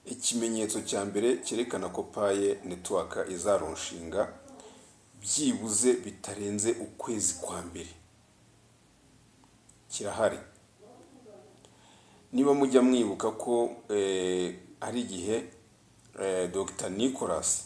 Ikimenyetso cya mbere cyerekana ko Pi Network izalaunchinga byibuze bitarenze ukwezi kwa mbere kirahari. Niba mujya mwibuka ko hari igihe Dr Nicholas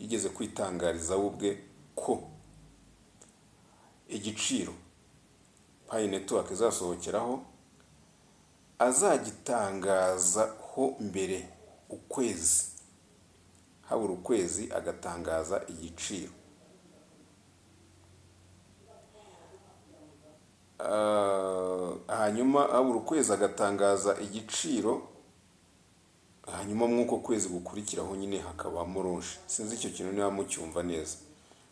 yigeze kwitangariza we ubwe ko igiciro Pi Network izasohokeraho azagitangazaho mbere ukwezi, habura ukwezi agatangaza igiciro. Hanyuma habura ukwezi agatangaza igiciro, hanyuma mw'uko kwezi gukurikiraho nyine hakabamo launch. Sinzi icyo kintu niba mucyumva neza.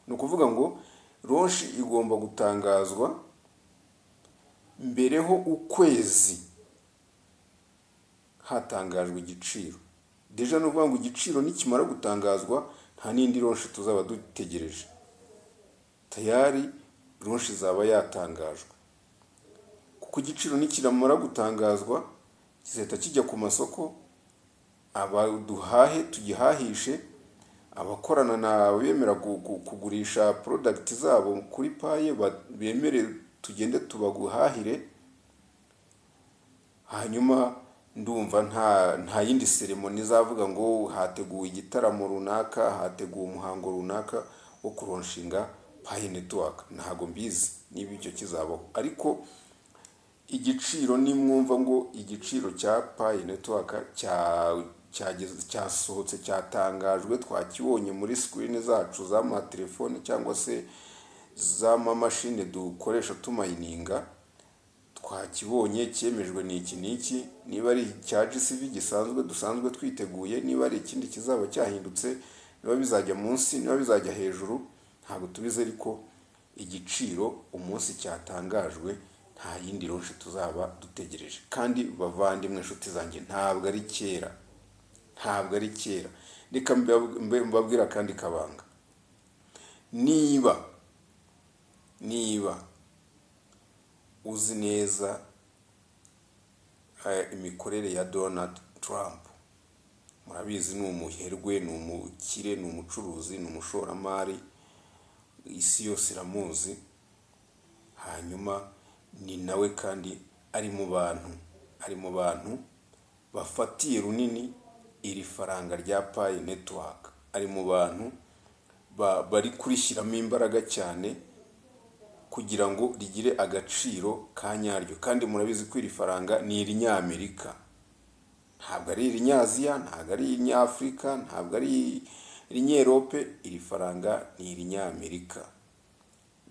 Ni ukuvuga ngo launch igomba gutangazwa mbereho ukwezi hatangajwe igiciro. Déjà ni ukuvuga ngo igiciro nikimara gutangazwa nta n'indi launch tuzaba dutegereje, tayari launch izaba yatangajwe, kuko igiciro nikiramara gutangazwa kizahita kijya ku masoko, abaduhahe tugihahishe, abakorana na bemera kugurisha product zabo kuri Pi bemere tugende tubaguhahire. Hanyuma ndumva nta yindi ceremony izavuga ngo hateguwe igitaramo runaka, hateguwe umuhango runaka wo kulaunchinga Pi Network. Ntago mbizi niba icyo kizabaho, ariko igiciro nimwumva ngo igiciro cya Pi Network cyasohotse, cyatangajwe, twakibonye muri screen zacu z'amatelefone cyangwa se z'amamashini dukoresha tumininga, twakibonye cyemejwe ni iki n'iki, niba ari icya GCV gisanzwe dusanzwe twiteguye, niba ari ikindi kizaba cyahindutse, niba bizajya munsi, niba bizajya hejuru, ntabwo tubizi, ariko igiciro umunsi cyatangajwe nta yindi launch tuzaba dutegereje. Kandi bavandimwe inshuti zanjye, ntabwo ari kera, ntabwo ari kera. Reka mbabwire akandi kabanga. Niba uzi neza imikorere ya Donald Trump, murabizi ni umuherwe, ni umukire, ni umucuruzi, ni umushoramari, isi yose iramuzi. Hanyuma ni nawe kandi ari mu bantu bafatiye runini iri faranga rya Pi Network, ari mu bantu bari kurishyiramo imbaraga cyane kugira ngo rigire agaciro ka nyaryo. Kandi murabizi ko iri faranga ni irinyamerika, ntabwo ari irinyaziya, ntabwo ari irinyafurika, ntabwo ari irinyerope, iri faranga ni irinyamerika.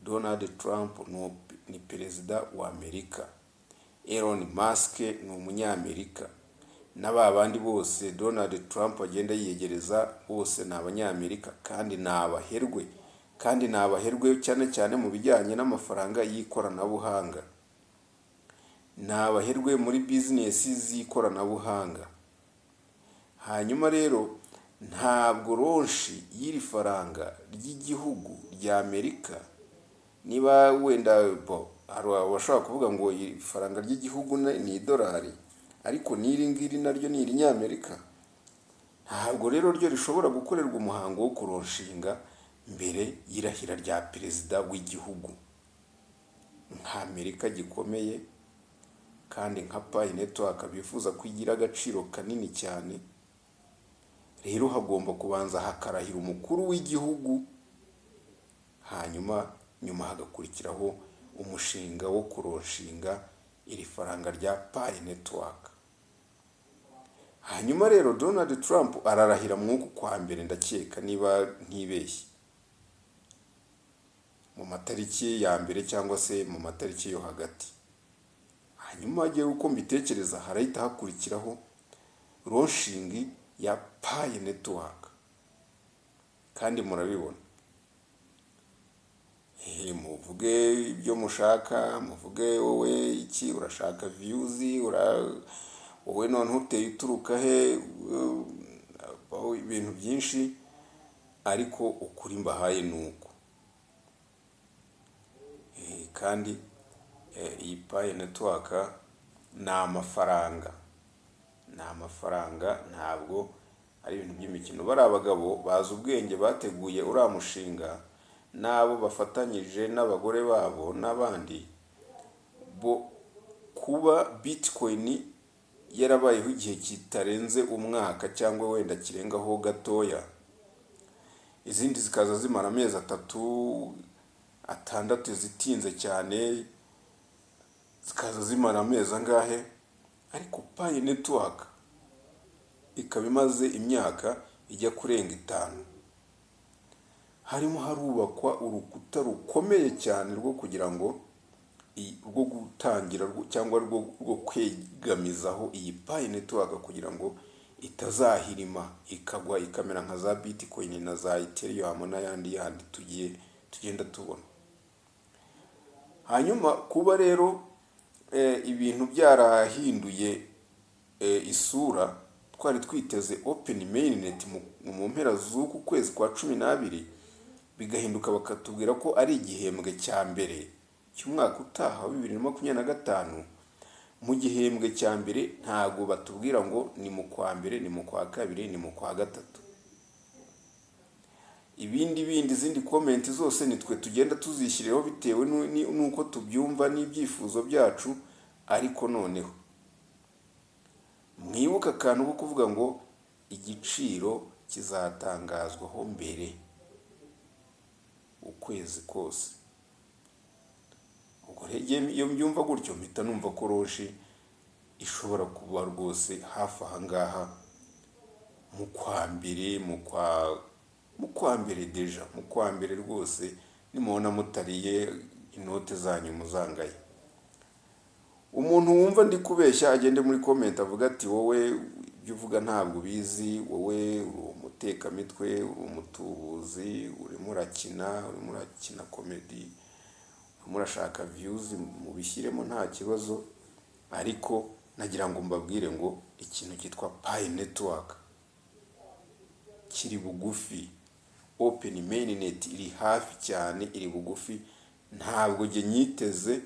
Donald Trump ni perezida wa Amerika, Elon Musk ni umunyamerika, na ba bandi bose Donald Trump agenda yiyegereza bose ni abanyamerika, kandi ni abaherwe, kandi ni abaherwe cyane cyane mu bijyanye n'amafaranga y'ikoranabuhanga, ni abaherwe muri bizinesi z'ikoranabuhanga. Hanyuma rero ntabwo launch y'iri faranga ry'igihugu rya Amerika, niba wenda bo hari abashobora kuvuga ngo iri faranga ry'igihugu ni idolari, ariko n'iri ngiri naryo ni irinyamerika, ntabwo rero ryo rishobora gukorerwa umuhango wo kulaunchinga mbere y'irahira rya perezida w'igihugu nka Amerika gikomeye, kandi nka Pi Network bifuza kwigira agaciro kanini cyane. Rero hagomba kubanza hakarahira umukuru w'igihugu, hanyuma nyuma hagakurikiraho umushinga wo kulaunchinga iri faranga rya Pi Network. Hanyuma rero Donald Trump ararahira mw'uku kwa mbere, ndakeka niba ntibeshye, mu matariki ya mbere cyangwa se mu matariki yo hagati. Hanyuma agiye uko mbitekereza harahita hakurikiraho launching ya Pi Network, kandi murabibona. Muvuge ibyo mushaka, muvuge wowe iki urashaka views, wowe none uteye uturuka he, ibintu byinshi, ariko ukuri mbahaye ni uko. Kandi iyi Pi Network ni amafaranga, Ni amafaranga, ntabwo ari ibintu by'imikino. Bari abagabo bazi ubwenge bateguye uriya mushinga, n'abo bafatanyije n'abagore babo n'abandi bo. Kuba Bitcoin yarabayeho igihe kitarenze umwaka cyangwa wenda kirengaho gatoya, izindi zikaza zimara amezi 3, 6 zitinze cyane, zikaza zimara amezi angahe, ariko Pi Network ikaba imaze imyaka ijya kurenga 5. Harimo harubakwa urukuta rukomeye cyane rwo kugira ngo rwo gutangira cyangwa rwo kwegamizaho iyi Pi Network kugira ngo itazahirima ikagwa ikamera nka za Bitcoin na za Ethereum n'ayandi yandi tugiye tugenda tubona. Hanyuma kuba rero ibintu byarahinduye isura, twari twiteze open mainnet mu mpera z'uku kwezi kwa 12, bigahinduka bakatubwira ko ari igihembwe cya mbere cy'umwaka utaha wa 2025. Mu gihembwe cya mbere ntago batubwira ngo ni mu kwa mbere, ni mu kwa kabiri, ni mu kwa gatatu. Ibindi bindi, izindi comment zose nitwe tugenda tuzishyirireho bitewe n'uko tubyumva n'ibyifuzo byacu. Ariko noneho mwibuke akantu ko kuvuga ngo igiciro kizatangazwaho mbere ukwezi kose. Ubwo rero iyo mbyumva gutyo mpita numva ko launch ishobora kuba rwose hafi aha ngaha mu kwa mbere, mu kwa mbere déjà, mu kwa mbere rwose. Nimubona mutariye inote zanyu muzangaye. Umuntu wumva ndi kubeshya agende muri comment avuga ati wowe ibyo uvuga ntabwo ubizi, wowe uri umutekamitwe, uri umutubuzi, urimo urakina, urimo urakina comedy, urimo urashaka views, mubishyiremo nta kibazo. Ariko nagira ngo mbabwire ngo ikintu cyitwa Pi Network kiri bugufi, open mainnet iri hafi cyane, iri bugufi. Ntabwo njye nyiteze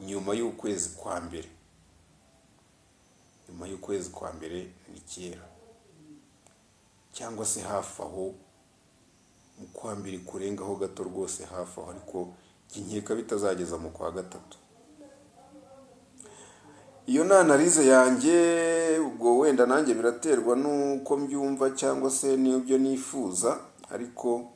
nyuma y'ukwezi kwa mbere. Nyuma y'ukwezi kwa mbere ni kera, cyangwa se hafi aho mu kwa mbere kurengaho gato rwose, hafi aho, ariko nkeka bitazageza mu kwa gatatu. Iyo ni analyse yanjye. Ubwo wenda nanjye biraterwa n'uko mbyumva cyangwa se n'ibyo nifuza, ariko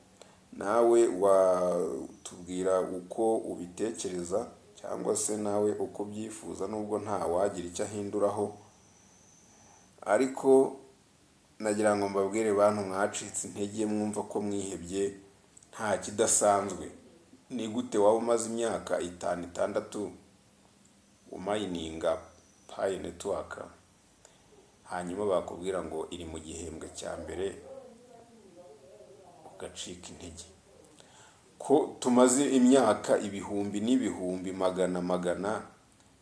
nawe watubwira uko ubitekereza cyangwa se nawe uko ubyifuza, nubwo nta wagira icyo ahinduraho. Ariko nagira ngo mbabwire, bantu mwacitse intege, mwumva ko mwihebye, nta kidasanzwe. Ni gute waba umaze imyaka 5, 6 umayininga Pi Network, hanyuma bakubwira ngo iri mu gihembwe cya mbere ugacika intege? Ko tumaze imyaka ibihumbi n'ibihumbi magana magana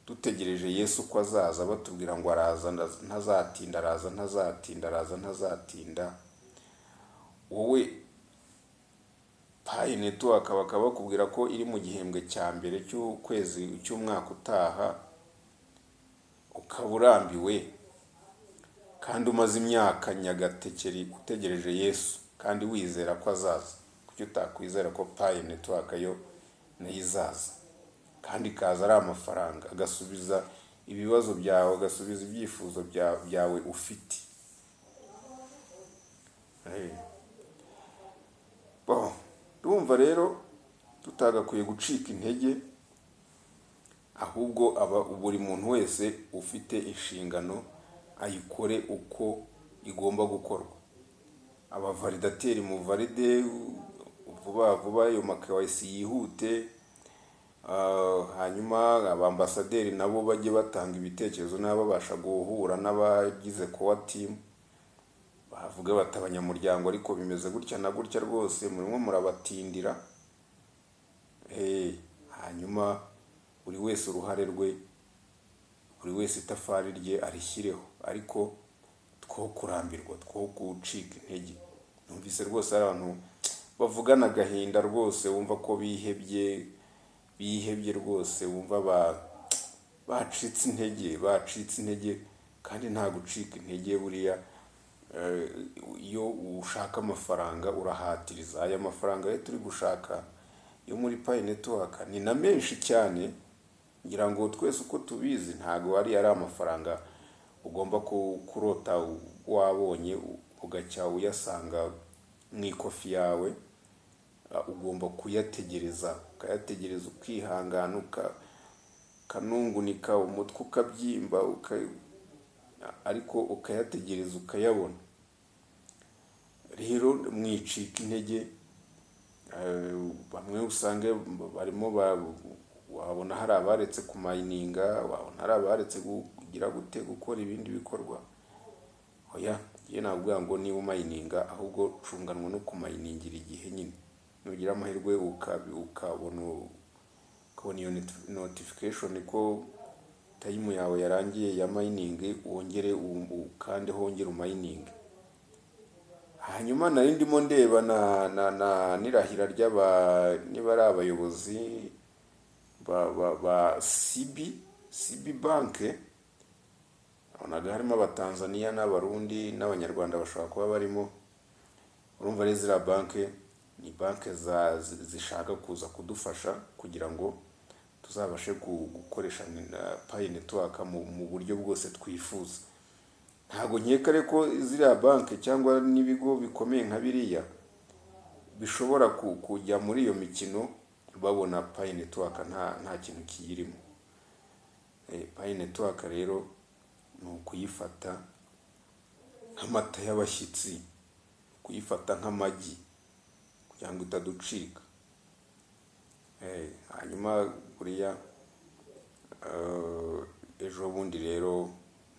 dutegereje Yesu ko azaza, batubwira ngo araza ntazatinda, araza ntazatinda, araza ntazatinda, wowe Pi Network bakaba bakubwira ko iri mu gihembwe cya mbere cy'ukwezi cy'umwaka utaha, ukaba urambiwe kandi umaze imyaka nyagatekeri utegereje Yesu kandi wizera ko azaza? Kuki utakwizera ko Pi Network yo nayo izaza kandi ikaza ari amafaranga, agasubiza ibibazo byawe, agasubiza ibyifuzo byawe ufite? Bon, ndumva rero tutagakwiye gucika intege, ahubwo aba buri muntu wese ufite inshingano ayikore uko igomba gukorwa. Abavalidateur muvalide vuba vuba, ayo ma KYC yihute. Hanyuma abambasaderi nabo bajye batanga ibitekerezo, n'aba babasha guhura n'abagize core team, bavuga bati abanyamuryango ariko bimeze gutya na gutya, rwose murimo murabatindira. Hanyuma buri wese uruhare rwe, buri wese itafari rye arishyireho, ariko two kurambirwa, two gucika intege. Numvise rwose hari abantu bavugana agahinda rwose, wumva ko bihebye, bihebye rwose, wumva bacitse intege, bacitse intege. Kandi nta gucika intege buriya, iyo ushaka amafaranga urahatiriza. Aya mafaranga rero turi gushaka yo muri Pi Network ni na menshi cyane, ngira ngo twese uko tubizi ntabwo ari amafaranga ugomba kurota wabonye ugacya uyasanga mu ikofi yawe. Ugomba kuyategereza, ukayategereza, ukihangana, ukanungunika umutwe ukabyimba, ariko ukayategereza ukayabona. Rero mwicika intege, bamwe usange barimo wabona hari abaretse kumayininga, wabona hari abaretse kugira gute, gukora ibindi bikorwa. Oya, njye navuga ngo niba umayininga ahubwo cunganwa no kumayiningira igihe nyine, nugira amahirwe ukabona iyo notification ko time yawe yarangiye ya mining, wongere ukandeho wongere umayininge. Hanyuma nari ndimo ndeba na n'irahira ry'aba niba ari abayobozi ba CB Bank, nabonaga harimo Abatanzaniya n'Abarundi n'Abanyarwanda bashobora kuba barimo. Urumva rero ziriya banke ni banke zishaka kuza kudufasha kugira ngo tuzabashe gukoresha Pi Network mu buryo bwose twifuza. Ntabwo nkeka rero ko ziriya banke cyangwa n'ibigo bikomeye nka biriya bishobora kujya muri iyo mikino babona Pi Network nta kintu kiyirimo. Pi Network rero ni ukuyifata nk'amata y'abashyitsi, kuyifata nk'amagi kugira ngo itaducika. Hanyuma buriya ejo bundi rero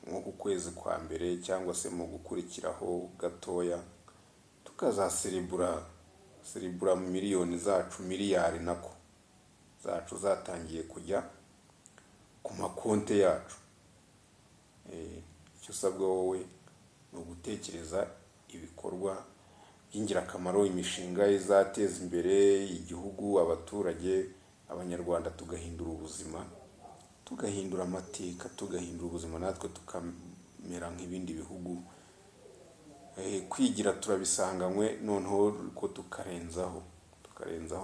nko ku kwezi kwa mbere cyangwa se mu gukurikiraho gatoya, tukazaserebura serebura miliyoni zacu, miliyari nako zacu zatangiye kujya ku makonte yacu. Icyo usabwa wowe ni ugutekereza ibikorwa by'ingirakamaro, imishinga izateza imbere igihugu, abaturage, Abanyarwanda, tugahindura ubuzima, tugahindura amateka, tugahindura ubuzima, natwe tukamera nk'ibindi bihugu. Kwigira turabisanganywe, noneho ko tukarenzaho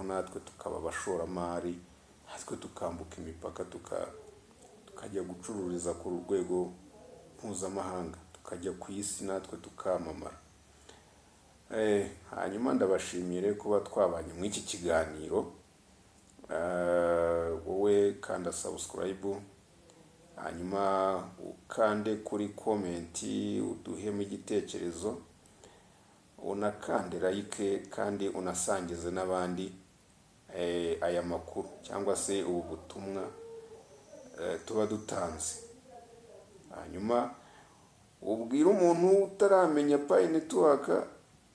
natwe tukaba abashoramari, natwe tukambuka imipaka, tukajya gucururiza ku rwego mpuzamahanga, tukajya ku isi natwe tukamamara. Hanyuma ndabashimire kuba twabanye muri iki kiganiro. Wowe kanda subscribe, hanyuma ukande kuri comment uduhemo igitekerezo, unakande like, kandi unasangize n'abandi aya makuru cyangwa se ubu butumwa tuba dutanze. Hanyuma ubwire umuntu utaramenya Pi Network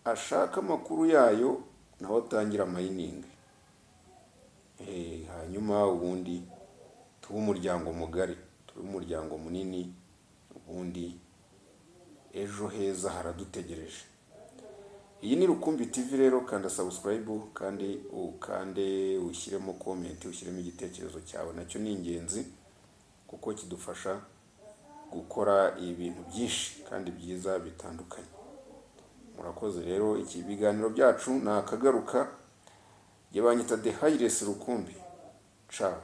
ashaka amakuru yayo, nawe atangira mining. Hanyuma ubundi tube umuryango mugari, tube umuryango munini, ubundi ejo heza haradutegereje. Iyi ni Rukumbi TV rero, kanda subscribe kandi ukande ushyiremo comment, ushyiremo igitekerezo cyawe, nacyo ni ingenzi kuko kidufasha gukora ibintu byinshi kandi byiza bitandukanye. Murakoze rero, iki biganiro byacu ni akagaruka. Jye banyita The Highest Rukumbi. Ciao.